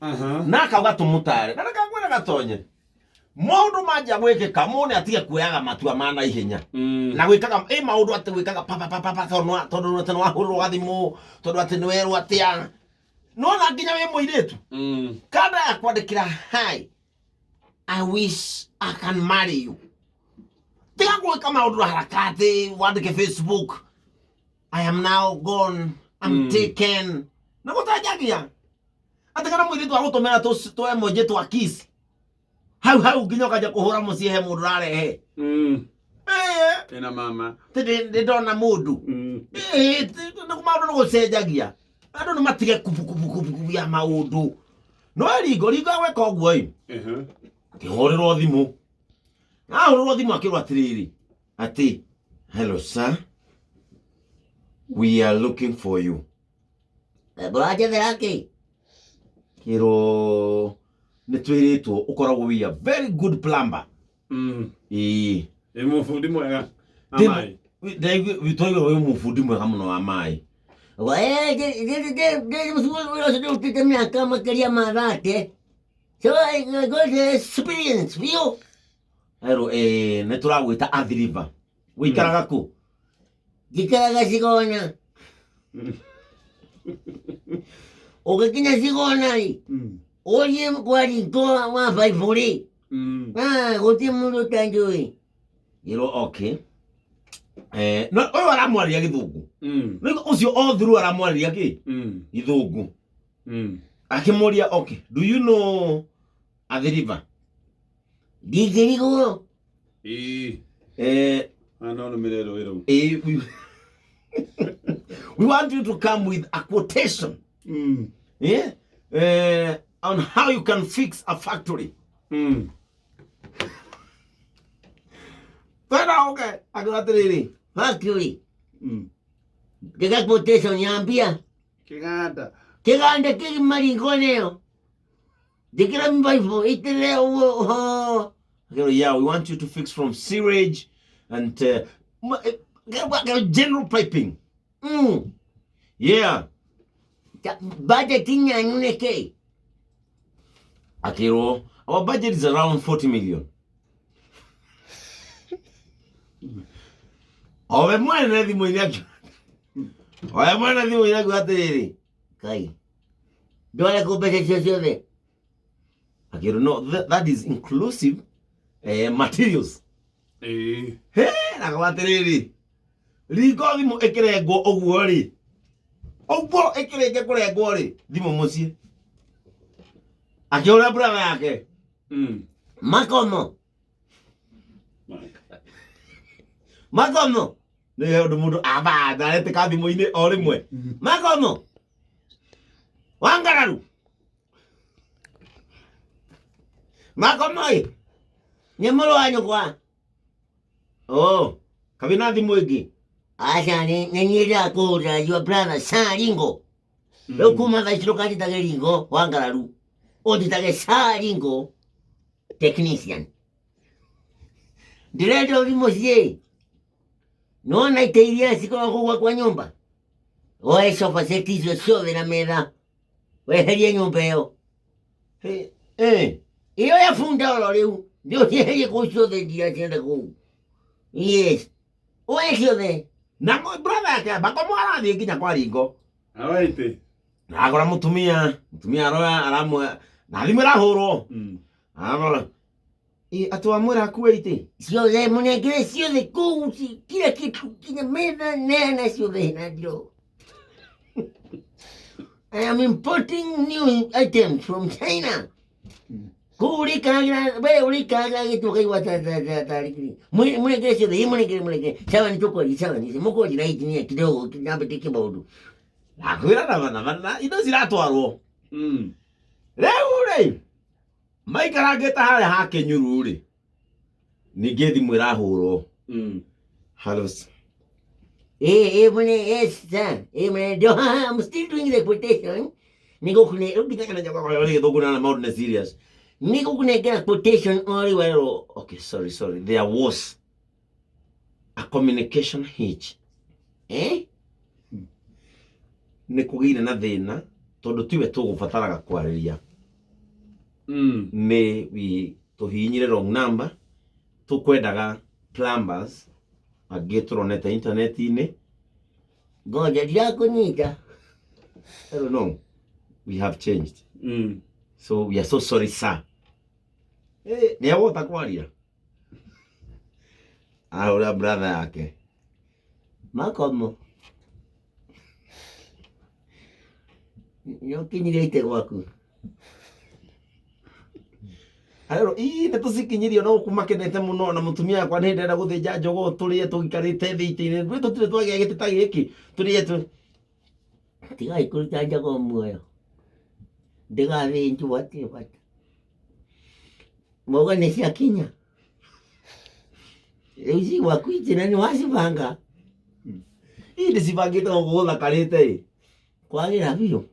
Na akauga tũmũtare na reke ngwĩre gatonye maũndũ manjia gwĩkĩka mũndũ nĩ atige kuoyaga matua ma naihenya na gwĩkaga ĩ maũndũ atĩ gwĩkaga pa pa pa pa pa tondũ tondũ atĩ nĩ wahũrĩrwo gathimũ tondũ atĩ nĩ werwo atĩa nona nginya wĩ mũirĩtu kanda ya kwandĩkĩra hi I wish I can marry you tiga gwĩka maũndũ na haraka atĩ wandĩke Facebook I am now gone I'm taken na gũtanjagia atĩ kana mũirĩtu agũtũmĩra tũ emoji twa kiss hau hau nginya ũkanjia kũhũra mũciĩ he mũndũ ũrarehe Ĩĩ, Ena mama. tĩ ndĩ ndona mũndũ Ĩĩ, maũndũ nĩ gũcenjagia andũ nĩ matige kubu kubu kubu kubu ya maũndũ no ringo ringo agwĩka ũguo ĩ akĩhũrĩrwo thimũ ahũrĩrwo thimũ akĩrwo atĩrĩrĩ atĩ hello sir we are looking for you Mũranjethera kĩ? Kĩrwo nĩ twĩrĩtwo ũkoragwo we a very good plumber. Ĩĩ. Ĩ mũbundi mwega wa maĩ. Twaigua wĩ mũbundi mwega mũno wa maĩ. Wĩra ũcio ndĩrutĩte mĩaka makĩria ma 30. So I got the experience biũ. Erwo ĩĩ nĩ tũragwĩta Athi River. Wĩikaraga kũ? Njikaraga Cigona. Ũgĩkinya Cigona rĩ, ũthiĩ kwa ringo wa baibũ rĩ, ah, gũtirĩ mũndũ ũtanjũĩ. Ĩrwo okay. Eh, no ũyũ aramwarĩria gĩthũngũ. Rĩu ũcio o through aramwarĩria kĩ? Gĩthũngũ. Akĩmũria okay, do you know Athi River? Ndingĩrigwo. Ĩĩ. Eh, Ano nũmĩrĩre rũĩ rũu. We want you to come with a quotation yeah? On how you can fix a factory. Twenda ũke akiuga atĩrĩrĩ Factory. Ndĩga quotation ya mbia. Kĩganda. Kĩganda kĩgima ringo nĩyo. Njĩkĩra mbaibũ itĩrĩre ũguo ho. Akĩrwo, yeah, we want you to fix from sewage and general piping. Yeah. Budget yanyu nĩ kĩ? Akĩrwo, our budget is around 40 million. Owe mwene thimũ-inĩ akiuga owe mwene thimũ-inĩ akiuga atĩrĩrĩ Kai. Ndwara kũ mbeca icio ciothe? Akĩrwo no that is inclusive materials. Ĩĩ. He, na atĩrĩrĩ ringo thimũ ĩkĩrengwo ũguo rĩ ũguo ĩkĩrĩkia kũrengwo rĩ thimũ mũciĩ akĩhũra brother yake Makomo. Makomo. Nĩ he ũndũ mũndũ amba ndaretĩka thimũ-inĩ o rĩmwe Makomo. Wangararu. Makomo ĩ. Nĩ mũrũ wa nyũkwa. Oh, kabĩ na thimũ ĩngĩ. Aca nĩ nĩ niĩ ndakũhũrĩra your brother Saringo. Rĩu kuma thaa ici ndũkanjĩtage Ringo Wangararu. Ũnjĩtage Saringo technician. Ndĩrenda ũthi mũciĩ. Nĩwona itĩ iria cikoragwo kũu gwakwa nyũmba? Woe sofa set icio ciothe na metha. Weherie nyũmba ĩyo. Hey, eh. Ĩyo ya bunda oro rĩu. Nĩ ũcieherie kũu ciothe ndiracienda kũu. Yes. Woe ciothe. Na brother yake makomo arathiĩ nginya kwa ringo. Awaite. Na agora mutumia, mutumia aroya aramwe na thimũ ĩrahũrwo. Aramwĩra ĩ atĩ wamwĩra akue itĩ. Ciothe mũnengere ciothe kũu kila kitu kinya metha neana ciothe na ndiro. I am importing new items from China. Kũu ũrĩikaragĩra we ũrĩikaragĩra gĩtĩ ũkaigua ta ta ta ta rĩkiri. Mũnengere ciothe, ĩ mũnengere mũnengere. Sawa nĩ tũkwaria sawa nĩ mũkwaria na engineer kidogo nyambe maũndũ. Nakwĩra na na na indo ciratwarwo. Rĩu rĩ maikarangĩte harĩa ha kĩnyuru rĩ ningĩ thimũ ĩrahũrwo. Hello. Eh, eh, mune, yes, sir. Eh, mune, do, I'm still doing the quotation. Nĩgũkũne, Rĩu nginya kana nyoka gĩthũngũ na maũndũ nĩ serious. Nĩgũkũnengera quotation o rĩu werwo. Okay, sorry, sorry. There was a communication hitch. Eh? Nĩ kũgĩire na thĩna tondũ tiwe tũgũbataraga kwarĩria. Nĩ we tũhihinyire wrong number, tũkwendaga plumbers angĩ tũronete internet-inĩ. Ngoja ndirakũnyita. I don't know, we have changed. So we are so sorry, sir. Eh, nĩ agũhota kwaria ahũra brother yake. Makomo. Nĩũkinyire ite gwaku. Arero ii nĩ tũcikinyirio no gũkũ makenete mũno na mũtumia wakwa nĩ ndĩrenda gũthĩnja njogoo tũrĩe tũikarĩte thĩ itĩ-inĩ rĩu tũtirĩ twagĩa gĩtĩ ta gĩkĩ tũrĩe tũ. Tigai kũruta njogoo muoyo. Ndĩgathĩnjwo hatirĩ bata. Mauga nĩ ciakinya. Rĩu ci gwaku itĩ na nĩwacibanga. Ii ndĩcibangĩte gũkũ gũthakarĩte ĩ. Kwagĩra biũ.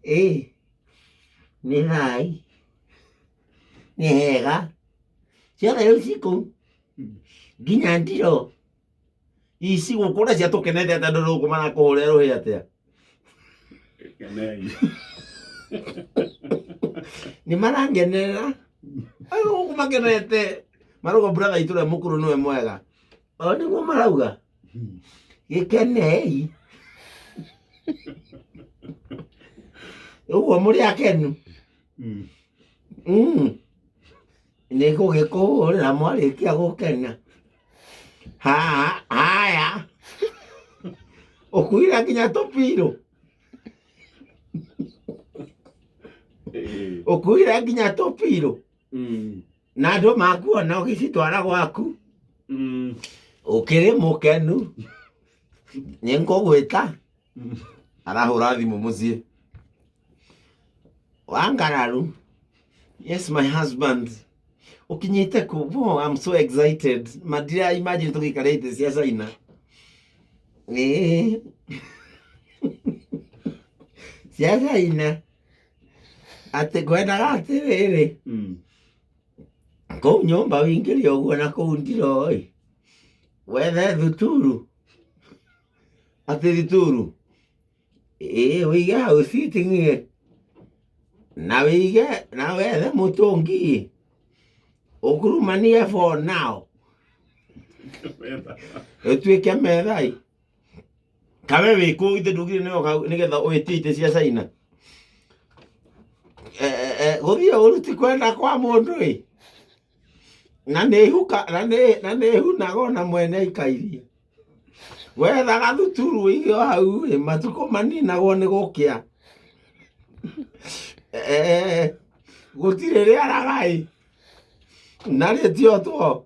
Ĩ nĩ thai. Nĩ hega. Ciothe rĩu ci kũu. Nginya ndiro. Ici gũkũ ũrĩa ciatũkenete atĩa andũ gũkũ marakũhũrĩra rũhĩ atĩa. Kenei. Nĩ marangenerera. Andũ gũkũ makenete. Marauga brother itũ ũrĩa mũkũrũ nĩwe mwega. O nĩguo marauga. Gĩkenei. Ũguo mũrĩ akenu. Nĩ gũgĩkũhũrĩra mwarĩkia gũkena. Haha, haya. Ũkuire nginya tũpirũ. Ũkuire nginya tũpirũ. Na andũ makuona ũgĩcitwara gwaku. Ũkĩrĩ mũkenu. Nĩ ngũgwĩta. Arahũra thimũ mũciĩ. Wangararu. Yes, my husband. Ũkinyĩte kũ? Oh, I'm so excited. Madira imagine tũgĩikarĩte cia China. Ĩĩ. Cia China. Atĩ ngwendaga atĩrĩrĩ. Kũu nyũmba wĩingĩre ũguo na kũu ndiroi. Wethe thuturu. Atĩ thituru. Ĩĩ wĩige hau sitting na wĩige na wethe mũtũngi ũkurumanie for now. Ĩtuĩke metha ĩ. Kawe wĩ kũ ithe ndugire nĩwe nĩgetha wĩtie itĩ cia China. Gũthiĩ ũru ti kwenda kwa mũndũ ĩ. Na nĩ huka na nĩ na nĩ hunaga ona mwene aikairie. Wethaga thuturu wĩige o hau ĩ matukũ maninagwo nĩ gũkĩa. Gũtirĩ rĩaraga ĩ. Na rĩtiotwo.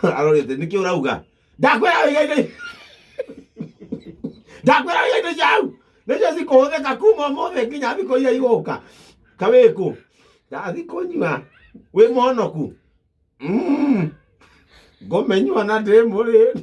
Arorete nĩkĩ ũrauga? Ndakwĩra wĩige indo ndakwĩra wĩige indo cia hau. Nĩcio cikũhũthĩka kuma ũmũthĩ nginya thikũ iria igũka. Kawĩkũ? Ndathiĩ kũnyua. Wĩ mũhonoku? Ngũmĩnyua na ndĩ mũrĩu.